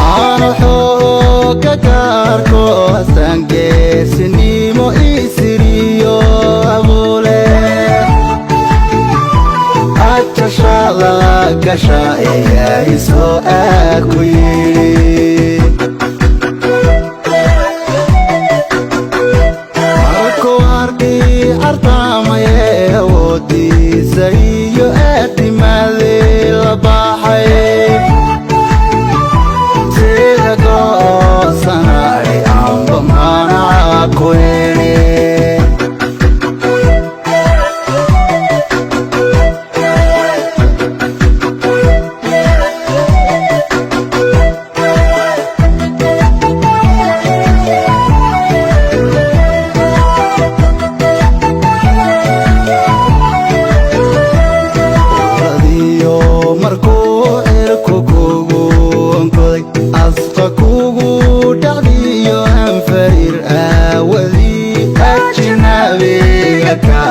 Aanu xooga gaarko astaangeesinimo isiriyo abuule ajashada gasha ayaa isoo aad ku yidhi. Markuu arkay cartaamaye awoodiisa iyo aadimaadii la baxay sida goosanay amba manaca ku idhi. Radiyo markuu cirku kugu onkoday, asqa kugu dhacdiyo anfariir aawadii ajnabiga ka